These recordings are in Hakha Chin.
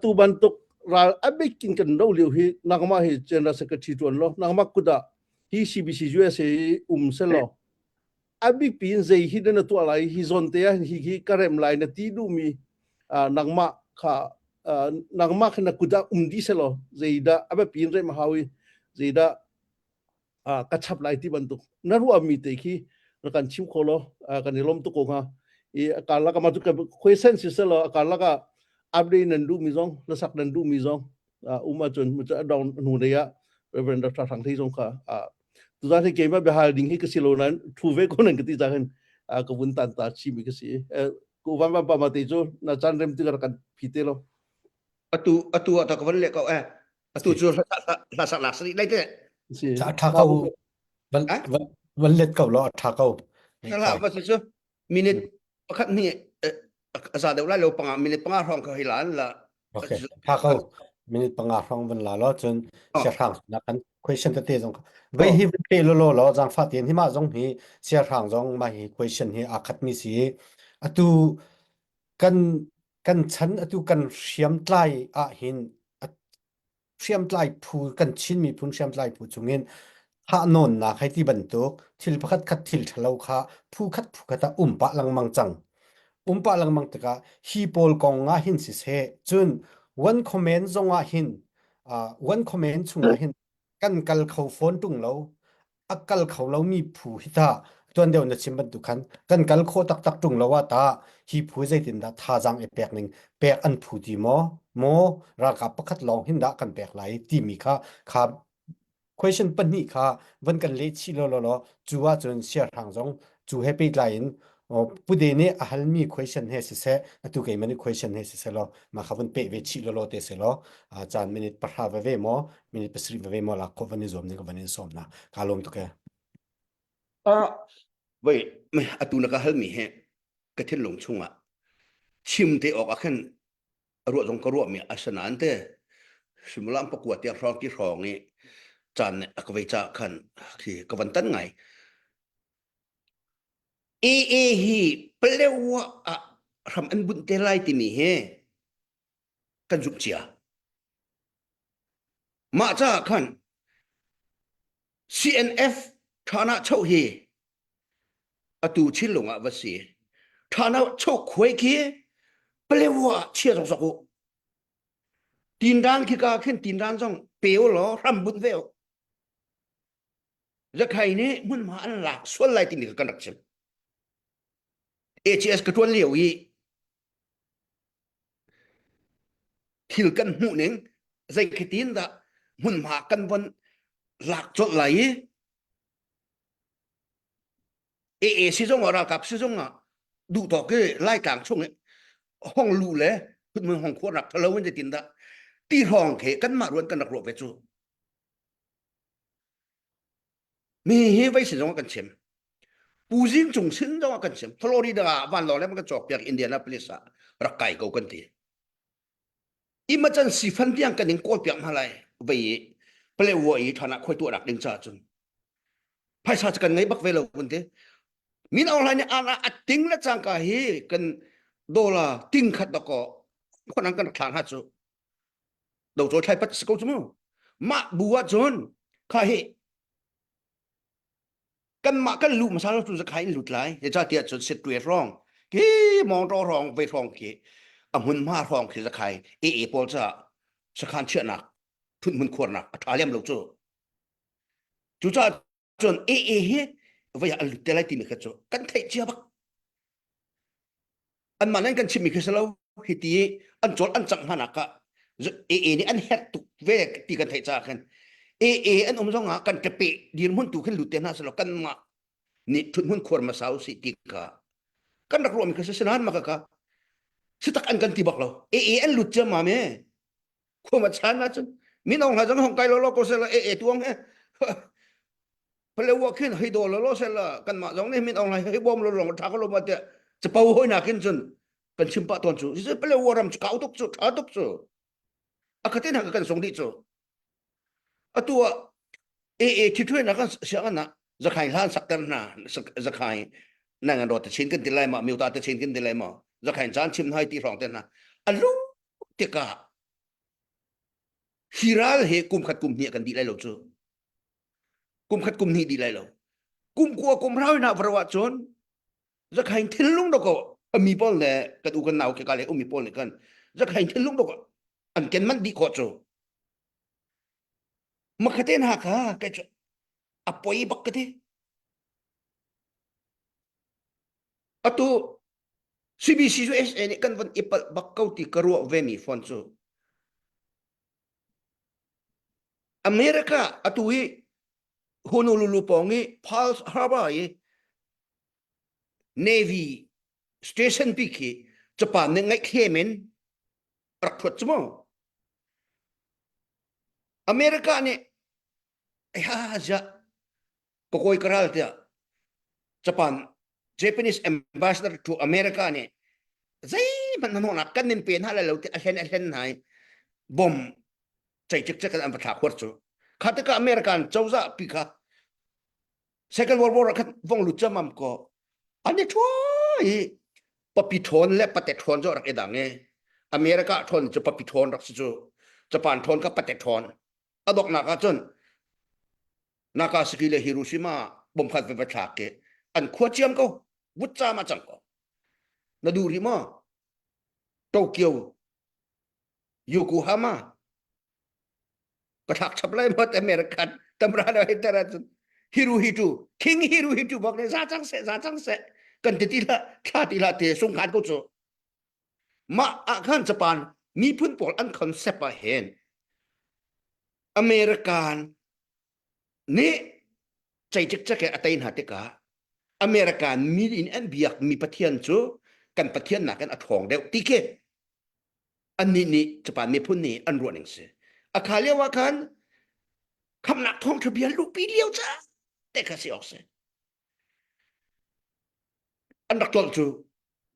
Atu bantuk ral a bikin kan do lio hi nangmah hi General Secretary tuan lo nangmah kut ah hi CBC USA um selaw a bik piin zei hi na tuah lai hi zawn te ah hi hi ka rem lai na ti duhmi nangmah kha nangmah kha na kut ah um dih selaw zeidah a biapi in rem a hau i zeidah ka chap lai ti bantuk na ruahmi te khi na kan chim kho lo kan i lawm tuk ko hnga i a karlak ah cu question si selaw a karlak ah update nan duhmi zong na sak nan duhmi zong um ahcun a dong hnu lei ah Reverend Dr. Thang Thei zong kha tuzan hi keimah biahal ding hi ka si lo nain thu ve ko nan ka ti cang hin ka vun tan ta chimi ka si ku van van pa ma te cu na chan rem ti kan phi te lo atu atu ah ta ka van le ko eh atu cu hla sak lak sari lai te si tha tha ko van van let ko lo tha ko la va cu minute pakhat hnih a za deuh lai lo panga minute panga hrawng ka hei la an la Okay, tha ko. Minute panga hrawng van la lo cun siahrang na kan question tete zong vei hi van pe lo lo lo zangfa tein hi mah zong hi siahrang zong mah hi question hi aa khat mi si atu kan kan chan atu kan hriamtlai ah hin hriamtlai phu kan Chin miphun hriamtlai phu chungin thahnawnnak hei ti bantuk thil pakhat khat thil ṭhalo kha phu khat phu khat ah um pah lengmang cang. Um pah lengmang tikah hi pawl kong ah hin siseh cun one comment zong ah hin uh, one comment chungah hin kan kal kho fawn ṭung lo a kal kho lomi phu hi tah tuan deuh na chim bantuk khan kan kal khawh taktak ṭung lo ah tah hi phu zeitindah thazaang i pek ning pek an phu ti maw maw ralkap pakhat lawng hin dah kan pek lai timi kha kha question pahnih kha van kan leh chih law law law cu ahcun siahrang zong cu he pehtlai in pude nih a halmi question he siseh atu keimah nih question he siseh law mah kha van peh ve chih law law te seh law caan minute pahra veve maw minute pasarih veve maw lak khawh van i zuam ning ka van in sawm na ka lawm tuk e Voi atu na ka halmi he ka thinlung chungah chim te awk ah khan ruah zong ka ruahmi asinain te suimilam pakua tiang hrawng ti hrawng i caan a ka vei caah khan khi ka van tan ngai AA hi Palewa ah hram an bunh te lai timi hi kan zumh cia. Mah caah khan CNF Thana Cho hi atu Chinlung ah va si. Thana Cho khuai khi Palewa chia zong sok u. Tindan khi ka khin tindan zong pe u law hram bunh ve u. Zakhai nih hmunhma an lak sual lai timi kha kan rak chim. ACS ka ṭuan lio i thil kan hmuh ning zei khi dah hmunhma kan von lak colh lai i AA si zong ah ralkap si zong ah duh tawk i Laitlang chung i hong lu le hmun hong khuar rak thalo in zeitin dah ti hrawng khi kanmah ruan kan rak ruah ve cu Mi hi vei sin zong ah kan chim. Pu Zing Cung sin zong ah kan chim. Florida ah vanlawng le kan cawk piak Indianapolis ah rak kai ko kan ti. Emergency fund tiang kan in kawl piak hna lai. Vei i Palewa i thana khoi tuah nak ding ca cun. Phaisa cu kan ngei bak ve lo kan ti. Min Aung Hlaing nih an ah a ting le cangka hi kan dollar ting khat dako khonang kan thla hna cu do thlai pat si ko cu mu mah bu ah cun kha hi kanmah kan luh hmasa lo cu zakhai in lut lai zeicahtiah cun setwe hrawng khi mawngtaw hrawng vei hrawng khi a hmunhma hrawng khi zakhai AA pawl caah sakhan chiahnak thunhmun khuarnak a ṭha lem lo cu cucaah cun AA hi vei ah an lut te lai timi kha cu kan theih cia bak anmah nan kan chimmi khi si lo hi ti an cawl an cangh hna nak ah AA nih an herh tuk ve ti kan theih caah khan AA an um zong ah kan ṭape dirhmun tu khin lut te hna selaw kanmah nih ṭhuthmun khuar hmasa usih ti kha kan rak ruahmi kha si nain maka ka si tak an kan ti bak lo AA an lut ciammam e khua chan ahcun min aung hla zong hong kai lo lo ko sela AA tuang he Palewa khin hei do lo lo sela kanmah zong nih min aung hlaing hei bawm lo long tha ko lo ma tiah capo hoi na khin cun kan chim pah tawn cu Palewa ram cu kau tuk cu tha tuk cu a khatin ha kan sung dih cu atu ah AA thi na kan siang na zakhai hlan sakter hna zakhai nang an ro te chin kan ti lai ma miuta te chin kan ti lai ma zakhai chan chim hai ti rong te na alu tikah. Hi ral he kum khat kum hnih kan dih lai lo cu. Kum khat kum hnih dih lai lo. Kum kua kum rau na varo ah cun zakhain thinlung do ko ami pawl le kan u kan nau ke ka le umi pawl nih kan zakhain thinlung do ko an ken man dih khawh cu. Makhaten ha kha kai cu a poi bak ka ti. Atu CBC USA nih kan von i palh bak ko ti ka ruah ve mi fawn cu America atu i Honolulu pawng i Pearl Harbor i Navy station pi khi Japan nih ngaihthlem in rak thuat cu mu. America nih ha ziah ka kawi ka ral tiah Japan Japanese ambassador to America nih zeihmanh hnahnawhnak kan nin pe hna lai lo ti a hlen a hlen hna i bom cei cikcek in an va thlak huar cu kha tikah American cozah pi kha Second World War ah khan vong lut camam ko an i ṭhuai i papi ṭhawn le pate ṭhawn cu rak i dang i America ṭhawn cu papi ṭhawn rak si cu Japan ṭhawn kha pate ṭhawn a donghnak ah cun Nagasaki le Hiroshima bom khat va thlak ke an khua ciam ko vutca ma cang ko na duh rih maw Tokyo Yokohama ka thlak chap lai mat American tamra na hei tara cun Hirohito King Hirohito bak ne za cang se za cang se kan ti ti la thla ti la te sung khan ko chu mah ah khan Japan miphun pawl an concept ah hin American nih cei cikcek he a tei hna tikah American mi in an biak mi Pathian cu kan Pathian nakin a ṭhawng deuh ti khi annih nih Japan miphun nih an ruah ning si. A kha lio ah khan khamnak thawngṭha bia luhpi lio ca te kha si awk si. An rak tlolh cu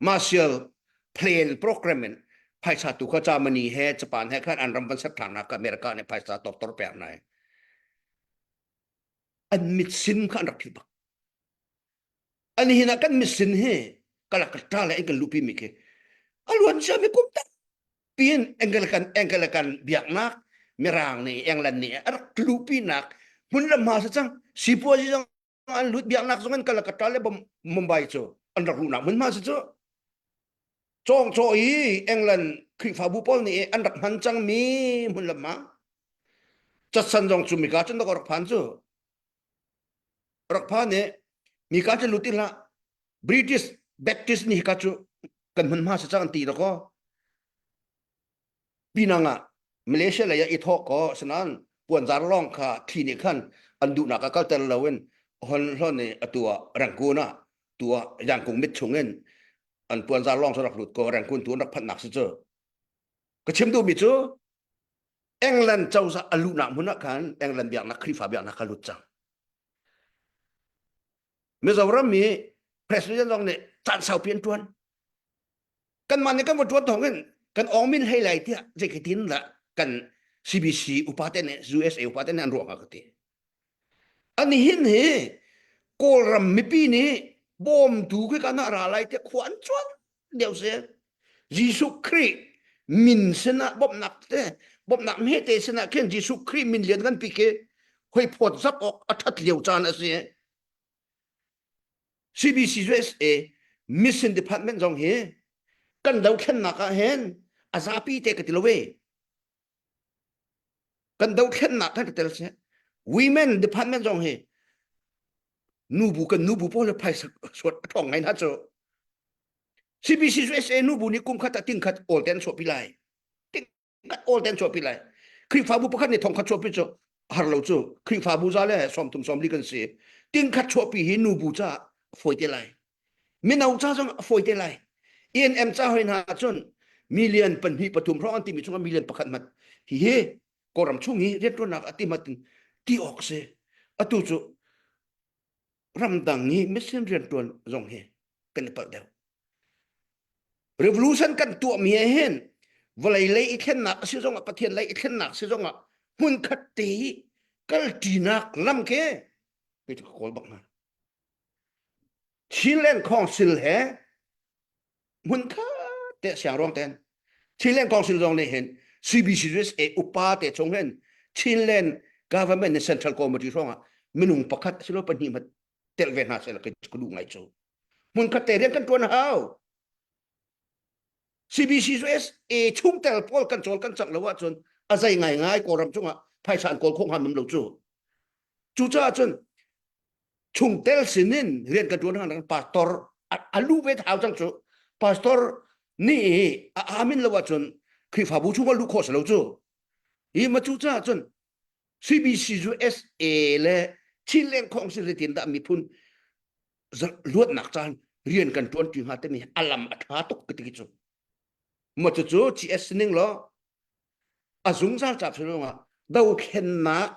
Marshall Plan program in phaisa tu kha Germany he Japan he khan an ram van ser ṭhan America nih phaisa tortor pek nai an mit sin kha an rak philh bak an hin ah kan mit sin hi kalakata le kan lupi mi khi a luan cia mi kum tampi in Anglican Anglican biaknak mirang nih England nih a rak lupi nak hmun lam hma sa cang sipuazi zong an lut biaknak zong an Calcutta le Mumbai cu an rak luhnak hmunhma si cu cawng caw i England Khrihfabu pawl nih an rak hman cangmi hmun lam ah catsan zong cu mika cun rak phan cu rak phan i mika cu lut hlah British Baptist nih hika cu kan hmunhma si cang an ti dakaw Pinang ah Malaysia lei ah i thawk ko asinain puanzar lawng kha thli nih khan an duhnak ah kalter loin hon hlon i atu ah Rangoon ah tu ah Yangkung mit chung in an puanzar lawng cu rak lut ko Rangoon tu an rak phanhnak si cu ka chim duhmi cu England cozah a luhnak hmun ah khan England biaknak Khrihfa biaknak kha lut cang Mizoram i president zong nih caan saupi an ṭuan kanmah nih kan va ṭuan thawng in kan awng min hlei lai tiah zeitin dah kan CBC upa te nih USA upa te nih an ruah hnga ka ti an hin hi Kawlram mipi nih bawmtu khi kan ra lai tiah khua an cuan deuh si Jesuh Khrih min sinah bawmhnak te bawmhnak hmete sinah khin Jesuh Khrih min lian kan pi khi hoi phawt zap awk a ṭhat lio caan a si CBC USA Mission Department zong hi kan dothlennak ah hin a zapi te ka ti lo ve. Kan dothlennak khan ka tel si. Women Department zong hi nubu kan nubu pawl le phaisa suat a thong ngai na cu. CBC USA nubu nih kum khat ah ting khat awl ten chuahpi lai. Kat awl ten chuahpi lai Khrihfabu pakhat nih thongkhat chuahpi cu har lo cu Khrihfabu za le sawmthum sawmli kan si tingkhat chuahpi hi nubu ca fawi te lai mino ca zong a fawi te lai ENM ca hoi hna cun million pahnih pathum hrawng an timi chungah million pakhat mat hi hi Kawlram chung hi rianṭuannak a ti mat in ti awk si atu cu ramdang i mission rianṭuan zong hi kan i palh deuh Revolution kan tuahmi ah hin vawlei lei i thlennak a si zongah Pathian lei i thlennak si zongah hmunkhat te i kalṭinak lam khi kei cu ka kawl bak hna. Chinland Council he hmunkhat te siangruang ten Chinland Council zong nih hin CBCUSA upa te chung hin Chinland government ni Central Committee hrawng ah minung pakhat silo pahnih hmat tel ve hna seh ka duh ngai cu. Hmunkhat te rian kan tuan hau. CBCUSA chungtel pawl kan cawl kan cangh lo ahcun a zei ngai ngai Kawlram cungah phaisa an kawl khawh hnga mam lo cu. Cucaah cun chungtel sinin rian kan tuan hna pastor a lu ve thau cang cu pastor nih a amin lo ahcun Khrihfabu chung a luh khawh si lo cu. Hi ma cu caah cun CBCUSA le Chinland Council zeitin dah miphun luatnak caan rian kan ṭuan ṭi hnga timi a lam a ṭha tuk ka ti cu ma cucu GS ning law a zungzal ca ah dothlennak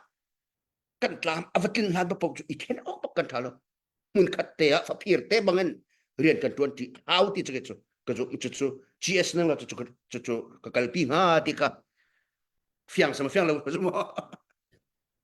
kan tlam a va tlin hlan paoh cu i then awk bak kan ṭha lo hmun khat te ah faphir te bangin rian kan ṭuan ṭi hau ti cu cu ka cu cu cu GS ning law cu cu cu ka kalpi hnga ti ka fiang sama fiang lo zu maw.